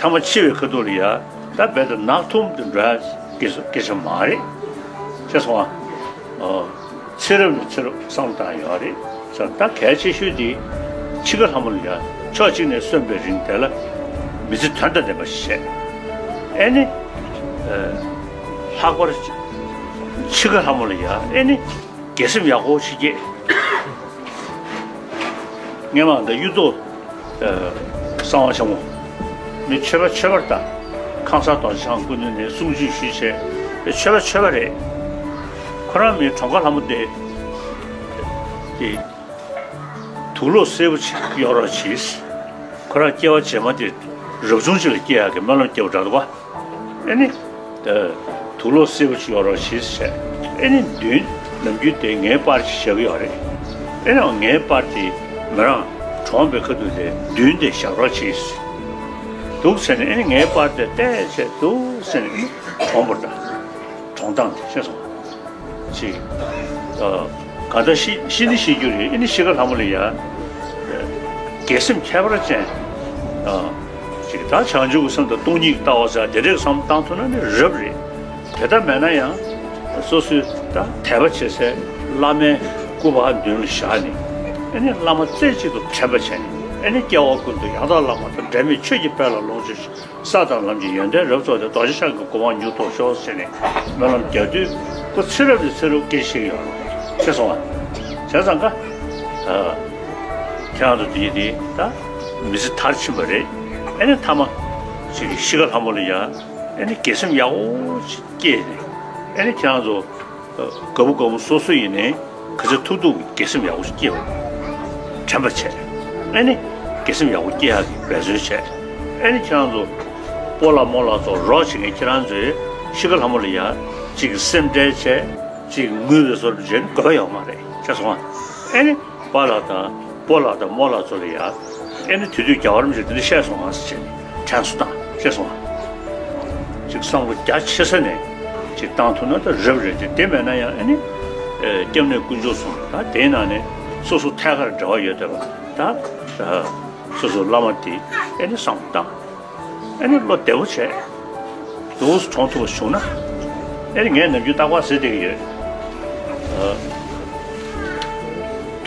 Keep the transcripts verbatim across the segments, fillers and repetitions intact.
ཐ་མ་འཆི་བའི་ཁ་ཐུག་ལ་ཡ་ད་རྦད་དེ་ནག་ཐུམ་དུ་འགྲོ་ཡ་སྐད་ཆ་སྐད་ཆ་མ་རེད། ཤེས་སོང་ཨ། ཨོ། ཚེ་རབས་ནས་ཚེ་རབས་བསམ་བློ་བཏང་ཡོད་རེད། ད་གལ་ཆེ་ཤོས་དེ་འཆི་ཁ་ལྷ་མོ་ལ་ཡ་ཕྱོགས་གཅིག་ནས་གསོན་པའི་རིང་དེ་ལ་མི་ཚེ་དོན་དང་ལྡན་པ་ཞིག་བྱས། ཨེ་ནི། ཨ། ལྷག་པར་འཆི་ཁ་ལྷ་མོ་ལ་ཡ་ཨེ་ནི། དགེ་སེམས་ཡག་པོ་ཞིག་སྐྱེས། སྔས་མ་ད་གཡུ་ཐོག་ཨ། གསང་བ་ཆེན་མོ། མི་ཆོས་པ་ཆོས་པར་ད་ཁང་གསར་རྡོ་རྗེ་འཆང་སྐུ་མདུན་ནས་གསུང་ཆོས་ཞུས་བྱས། ཆོས་པ་ཆོས་པ་རེད། ཁོ་རང་མི་གྲོངས་ཁ་ལྷ་མོ་དེ། དེ། དུག་ལོག་སེར་པོ་ཅིག་གཡོག་རོགས་གྱིས། ཁོ་རང་སྐྱེ་བ་རྗེས་མ་དེ་རབ་བྱུང་ཅིག་ལ་སྐྱེ་ཡག་གི་སྨོན་ལམ་སྐྱེ་བ་འདྲ་འདུག་པ། ཨེ་ནི། ད་དུག་ལོག་སེར་པོ་ཅིག་ཡོད་རོགས་ཞེས་བཤད། ཨེ་ནི་མདུན་ནམ་རྒྱུན་དེ་ངའི་པར་ཞིག་བཞག་གི་ཡོད་རེད། ཨེ་ནའང་ངའི་པར་དེ་མི་རང་གྲོངས་པའི་ཁ་ཐུག་དེ་མདུན་དེ་བཞག་རོགས་གྱིས། འདུག་ཟེར་ནས་ཨེ་ནི་ངའི་པར་དེ་བལྟས་བྱས་འདུག་ཟེར་ནས་ཨེ་ནི་གྲོངས་པར་འདྲ། གྲོངས་སྟངས་དེ་ཤེས་སོང་། ཅིག་ཨ། གང་ལྟར་ཤི་ཤི་ནི་ཤི་རྒྱུ་རེད། ཨེ་ནི་ཤི་ཁ་ལྷ་མོ་ལ་ཡ། དགེ་སེམས་ཁྱད་པར་ཅན། ཨ། ཅིག་ད་བྱང་ཆུབ་ཀྱི་སེམས་དང་སྟོང་ཉིད་ཀྱི་ལྟ་བ་ཟེར་དེ་འདྲས་བསམ་བཏང་ཐུབ་ན་ནི་རབ་རེད། དེ་ལྟ་མེད་ན་ཡང་། སོ་སོའི་ད་དད་པ་བྱེད་སའི་བླ་མའི་སྐུ་པར་མདུན་ལ་བཞག་ནས། ཨེ་ནི་བླ་མ་རྩེ་གཅིག་ཏུ་དྲན་པ་བྱས་ནས། ཨེ་ནི་སྐྱེ་བ་ཀུན་ཏུ་ཡང་དག་བླ་མ་དང་། འབྲལ་མེད་ཆོས་ཀྱི་དཔལ་ལ་ལོངས་སྤྱོད་ཅིང་། ས་དང་ལམ་གྱི་ཡོན་ཏན་རབ་རྫོགས་ཏེ། རྡོ་རྗེ་འཆང་གི་གོ་འཕང་མྱུར་ཐོབ་ཤོག་ཟེར་ནས་སྨོན་ལམ་རྒྱག་དུས། ཁོ་ཚེ་རབས་ནས་ཚེ་རབས་སྐད་ཆ་བཤད་ཀྱི་ཡོད་རེད། ཤེས་སོང་ཨ། བྱས་ཙང་ཀ་ཨ། ཁྱེད་རང་ཚོ་དེ་དེ་ད་མི་ཚེ་མཐར་ཕྱིན་པ་རེད། ཨེ་ནི་ཐ་མ་ཅིག་གི་ཤི་ཁ་ལྷ་མོ་ལ་ཡ་ཨེ་ནི་དགེ་སེམས་ཡག་པོ་ཅིག་སྐྱེས་ནས། ཨེ་ནི་ཁྱེད་རང་ཚོ་དགའ་པོ་དགའ་མོ་སོ་སོ་ཡིན་ནའི་ག་ཚོད་ཐུབ་ཐུབ་ཀྱི་དགེ་སེམས་ཡག་པོ་ཞིག་སྐྱེས་པ་དྲན་པ་བྱས། ཨེ་ནི་དགེ་སེམས་ཡག་པོ་སྐྱེ་ཡག་གི་འབད་བརྩོན་བྱས། ཨེ་ནི་ཁྱེད་རང་ཚོ་སྤོ་ལགས་རྨོ་ལགས་ཚོ་རོགས་བྱེད་མཁན་ཁྱེད་རང་ཚོས་ཤི་ཁ་ལྷ་མོ་ལ་ཡ་གཅིག་གི་སེམས་ཁྲལ་བྱས། གཅིག་གི་ངུས་པའི་བཟོ་འདྲ་བྱས་ནས་དགོས་པ་ཡོད་མ་རེད། ཤེས་སོང་ཨ། ཨེ་ནི་པཱ་ལགས་དང་སྤོ་ལགས་དང་རྨོ་ལགས་ཚོ་ལ་ཡ། ཨེ་ནི་དུས་དུས་རྒྱལ་བ་རིན་པོ་ཆེ་འདི་འདྲ་བཤད་སོང་ཨ་ཟེར་བྱས་ནས་དྲན་གསོ་བཏང་། ཤེས་སོང་ཨ། ཅིག་བསམ་བློ་རྒྱ་ཆེ་ས་ནས་ཅིག་བཏང་ཐུབ་ན་ད་རབ་རེད་དེ། དེ་མེད་ན་ཡང་ཨེ་ནི། ཨེ། སྐྱབས་གནས་དཀོན་མཆོག་གསུམ་ད་དེའི་ནང་ནས་སོ་སོ་ཐད་ཀར་འབྲེལ་བ་ཡོད་བསྡད་པ་ད། ཨ། སོ་སོ་བླ་མ་དེ་ཨེ་ནི་བསམ་བློ་བཏང་། ཨེ་ནི་བློ་བདེ་པོ་བྱས། འདུག་སེ་གྲོངས་ཐུབ་པ་བྱུང་ན། ཨེ་ནི་ངས་ནམ་རྒྱུན་རྟག་པར་ཟེར་བསྡད་ཀྱི་ཡོད། ཨ།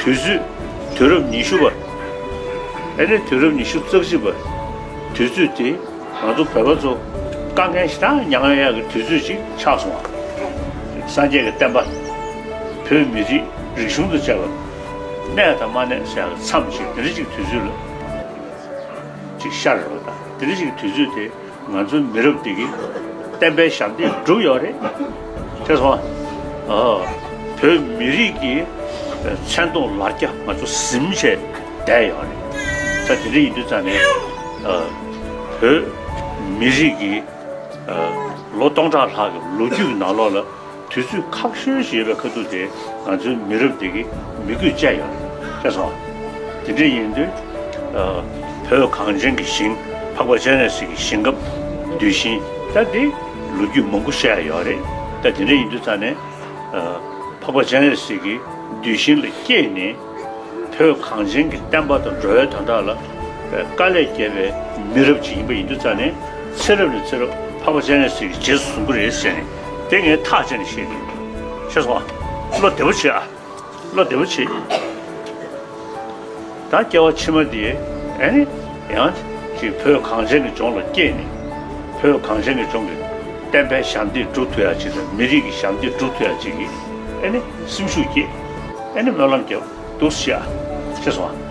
དུས་ཚོད། དུས་རབས་ཉི་ཤུ་པ། ཨེ་ནི་དུས་རབས་ཉི་ཤུ་རྩ་གཅིག་པ། དུས་ཚོད་དེ་ང་ཚོ་བོད་པ་ཚོ་དཀའ་ངལ་ཞེ་དྲག་མྱངས་ཡག་གི་དུས་ཚོད་ཅིག་ཆགས་སོང་བ། སངས་རྒྱས་ཀྱི་བསྟན་པ། བོད་མི་རིགས་རིག་གཞུང་དང་བཅས་པ། གནས་དང་མ་གནས་ཟེར་ཡག་གི་མཚམས་ཅིག་དེ་འདྲ་ཅིག་དུས་ཚོད་ལ་ཅིག་ཤར་རེད་པ། ད་དེ་འདྲ་ཅིག་དུས་ཚོད་དེ། ང་ཚོའི་མི་རབས་འདི་གིས་བསྟན་པའི་ཞབས་འདེགས་བསྒྲུབས་ཡོད་རེད། ཤེས་སོང་ཨ། ཨ། བོད་མི་རིགས་ཀྱི་མཚན་མཐོང་ལ་རྒྱ་ང་ཚོ་ཟིན་བྱས་བསྡད་ཡོད་རེད། ད་དེ་འདྲ་ཡིན་དུས་ཙང་ནས། ཨ། བོད་མི་རིགས་ཀྱི། ཨ། ལོ་སྟོང་ཕྲག་ལྷག་གི་ལོ་རྒྱུས་ཀྱི་ནང་ལོགས་ལ། དུས་ཚོད་ཁག་ཤོས་ཤིག་ཡོད་པའི་ཁ་ཐུག་དེ་ང་ཚོའི་མི་རབས་འདི་གིས་མི་དགོས་བཅད་ཡོད་རེད། ཤེས་སོང་། དེ་འདྲ་ཡིན་དུས། ཨ། བོད་གངས་ཅན་གྱི་ཞིང་། འཕགས་པ་སྤྱན་རས་གཟིགས་ཀྱི་ཞིང་ཁམས་གདུལ་ཞིང་ད་འདི་ལོ་རྒྱུས་མང་པོ་བཤད་ཡ་ཡོད་རེད། ད་དེ་འདྲ་ཡིན་དུས་ཙང་ནས། ཨ། འཕགས་པ་སྤྱན་རས་གཟིགས་ཀྱི་གདུལ་ཞིང་ལ་སྐྱེས་ནས། བོད་གངས་ཅན་གྱི་བསྟན་པ་དང་འགྲོ་བའི་དོན་དག་ལ་དཀའ་ལས་བརྒྱབ་པའི་མི་རབས་ཅིག་ཡིན་པ་ཡིན་དུས་ཙང་ནས། ཚེ་རབས་ནས་ཚེ་རབས་འཕགས་པ་སྤྱན་རས་གཟིགས་ཀྱི་རྗེས་སུ་བཟུང་གི་རེད་ཟེར་ནས་དེ་ངས་ཐག་བཅད་ནས་བཤད་ཀྱི་ཡོད། ཤེས་སོང་ཨ། བློ་བདེ་པོ་བྱེད་ཨ། བློ་བདེ་པོ་བྱེད། ད་སྐྱེ་བ་ཕྱི་མ་དེ་ཨེ་ནི་ཡང་ཅིག་བོད་གངས་ཅན་གྱི་ལྗོངས་ལ་སྐྱེས་ནས། བོད་གངས་ཅན་གྱི་ལྗོངས་ཀྱི་བསྟན་པའི་ཞབས་འདེགས་སྒྲུབ་ཐུབ་ཡ་ཅིག་དང་། མི་རིགས་ཀྱི་ཞབས་འདེགས་སྒྲུབ་ཐུབ་ཡ་ཅིག་གི་ཨེ་ནི་སེམས་ཤུགས་སྐྱེད། ཨེ་ནི་སྨོན་ལམ་རྒྱབ། འདུག་སེ་བྱེད་ཨ། ཤེས་སོང་ཨ།